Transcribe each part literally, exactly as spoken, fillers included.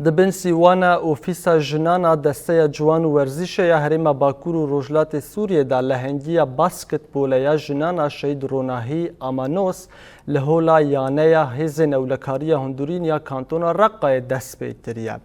Di bin sîwana Ofîsa Jinan a Desteya Ciwan û Werzîşê ya Herêma Bakur û Rojhilatê Sûriyê de lehengiya basketbolê ya jinan a Şehîd Ronahî Amanos li Hola Yaneya Hêzên Ewlekariya Hundirîn ya Kantona Reqayê dest pê kiriye.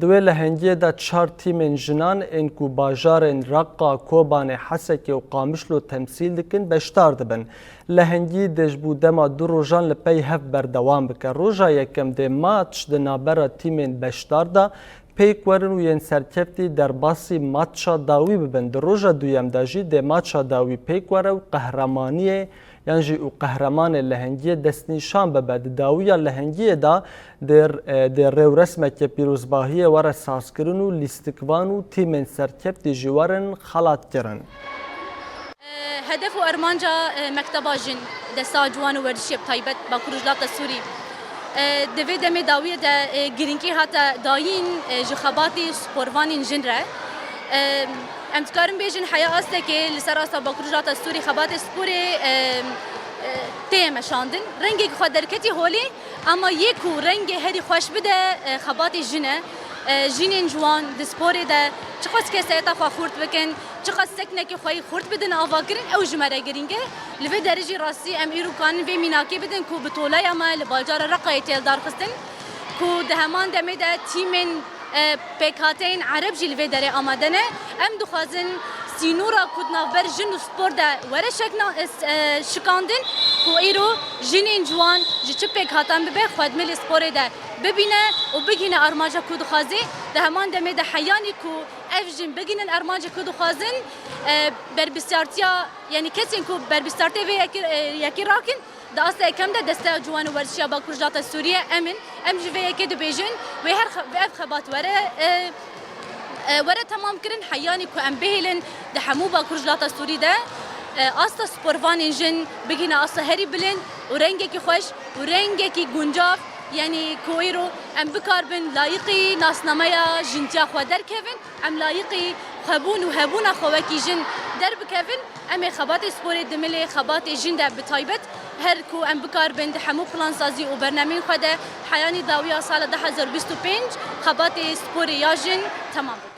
Di wê lehengiyê de çar tîmên jinan ên ku bajarên Reqa, Kobanê, Hesekê û Qamişlo temsîl dikin, beşdar dibin. Lehengî dê ji bo dema du rojan li pey hev berdewam bike. Roja yekem dê maç di navbera tîmên beşdar de pêk werin û yên serkeftî derbasî maça dawî bibin. Di roja duyem de jî dê maça dawî pêk were û qehremaniyê yan jî û qehremanê lehengiyê destnîşan bibe. Di dawiya lehengiyê de dê, e, dê rêwresmeke pîrozbahiyê were sazkirin û lîstikvan û tîmên serkeftî jî werin xelatkirin. Hedef û armanca, e, Mekteba Jin, Desteya Ciwan û Werzişê bi taybet Bakur Rojhilata Sûrî, e, di vê demê dawiyê de, e, girîngî hate dayîn, e, ji xebatê sporvanên jin re. E, em dikarin bêjin heya astekê li ser asta Bakur Rojhilata Sûrî xebatê sporê, e, e, tê meşandin. Rengek xwe derketî holê, Ama yê ku rengê herî xweş bide, e, xebatê jin e. E, jinên ciwan di sporê de çiqas kesayeta xwe xurt bikin, çiqas seknekê xwe yî xurt bidin avakirin, ew ji me re girîng e. Li vê derê jî rastî em îro kanin vê mînakê bidin ku bi toleya me li bacara Reqayê tê lidarxistin, ku di heman demê de tîmên e, pêkhateyên Ereb jî li vê derê amade ne. Em dixwazin sînora ku di navber jin û spor de were şekna-, e, s-, e, şikandin, ku îro jinên ciwan ji çi pêkhatan bibe, xwe di milê sporê de bibîne û bigihîne armanca ku dixwazê. Di heman demê de heyanî ku ev jin bigihînin armanca ku dixwazin, e, berbisyartiya, yanî kesên ku berbisyartê vê yekê, e, yekê rakin, Di asta yekem de Desteya Ciwan û Werzişiya Bakur Rojhilata Sûriyê em in. Em ji vê yekê dibêjin, wê her xe-, wê ev xebat were, e, e, were temam kirin. Heyanî ku em bihêlin di hemû Bakur Rojhilata Sûrî de, e, asta sporvanên jin bigihîne asta herî bilind û rengekî xweş û rengekî guncav, yanî ku îro em bikaribin layiqî nasnameya jintiya xwe derkevin. Em layiqî xwebûn û hebûna xwe wekî jin derbikevin. Em ê xebatê sporê di milê xebatê jin de bi taybet her ku em bikaribin di hemû plansazî û bernameyên xwe de heyanî dawiya sala du hezar bîst û pênc xebatê sporê ya jin temam bibe.